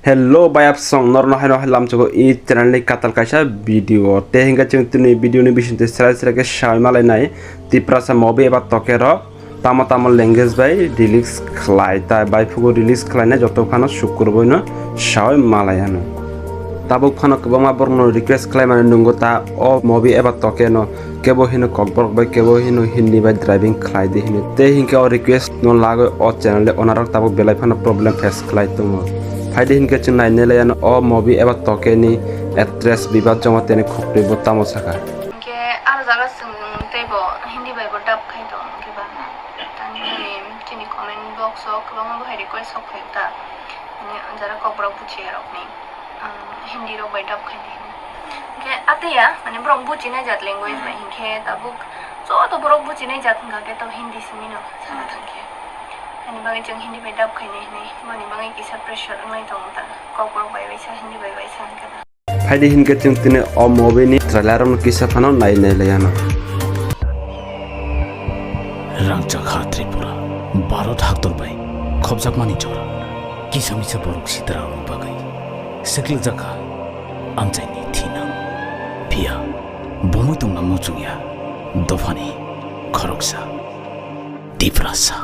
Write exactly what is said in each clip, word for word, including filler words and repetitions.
Hello bayapsong, norno haino hai lamchukgo i channel ni katal kaisa video. Te hinga chwng tini video ni bisingtwi srai srai khe sai malai nai Tiprasa movie eba toke rok tamo tamo language bai release khlai ta bai phugo release khlai nai joto phano sukurboino sai malai ano. Tabuk phano kwbangma borokno request khlai mani nungo ta o movie eba toke no kebo hino Kokborok bai kebo hino Hindi bai dubbing khlai di hino. Tei hinkhe o request no lagoi o channel de onarok tabuk belai phano problem face khlai tongo. Phaidi hinkhe chwng nainai lai ano o movie eba toke ni actress Biba Jamatia ni khukri bo tamo saka. Hinkhe aro jaga chwng teibo Hindi bai bo dub khai tongo hinkhe ba. Tani chini comment box o kwbangma bo hai request sok phai ta. Ani jara Kokborok buchiya rokni. Hindi rok bai dub khai di hwnwi. Hinkhe ataya, mane borok buchinai jat language bai hinkhe tabuk joto borok buchinai jat hwnkha khe to Hindi simi no sana thangkhe. Ani bagwi chwng Hindi bai dub khainai hwnwi, boni bagwi kisa pressure wngnai tongo ta. Kokborok bai waisa, Hindi bai waisa hwnkhe ta. Phaidi hinkhe chwng tini o movie ni trailer rokno kisa phano nai nai lai ano. Rangchak ha Tripura, Bharat haktor bai khopjakmani jora. Kisa misa borok sitra rok bagwi. Swklujakha amchaini thinang. Phiya bumui tongna muchungya dophani khoroksa Tiprasa.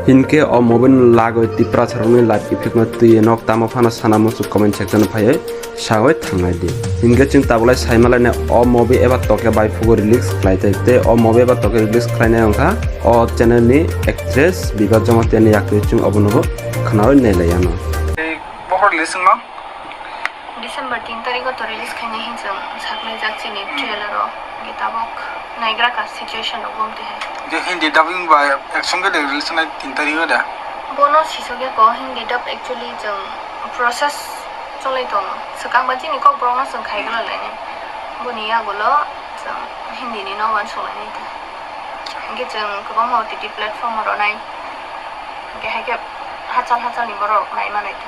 Hinkhe o movie ni lagoi Tiprasa rokni life effect no twi nok tamo phano sana muchung comment section o phaiwi sawi thangnai di. Hinkhe chwng tabulai saimalaina o movie eba toke bai phugo release khlai tai tei o movie eba toke release khlainai wngkha o channel ni actress Biba Jamatia ni yaktwi chwng obono bo khnawi nailai ano. Tei bohor release wngno? December tin tarikh o to release khainai hin chwng saklaijak chini trailer o, hinkhe tabuk naigra ka situation rok bo twi hai. Je Hindi dubbing ba action khe de release khainai tin tarikh o da? Bono sisok ya ko Hindi dub actually chwng process cholai tongo. Swkang ba chini Kokborok no chwng khai gwnang lainai. Boni yagulo chwng Hindi ni no uansuk lainai ta. Hinkhe chwng kwbangma O T T platform o rwnai. Hinkhe haikhe hachal hachal ni borok nai manai ta.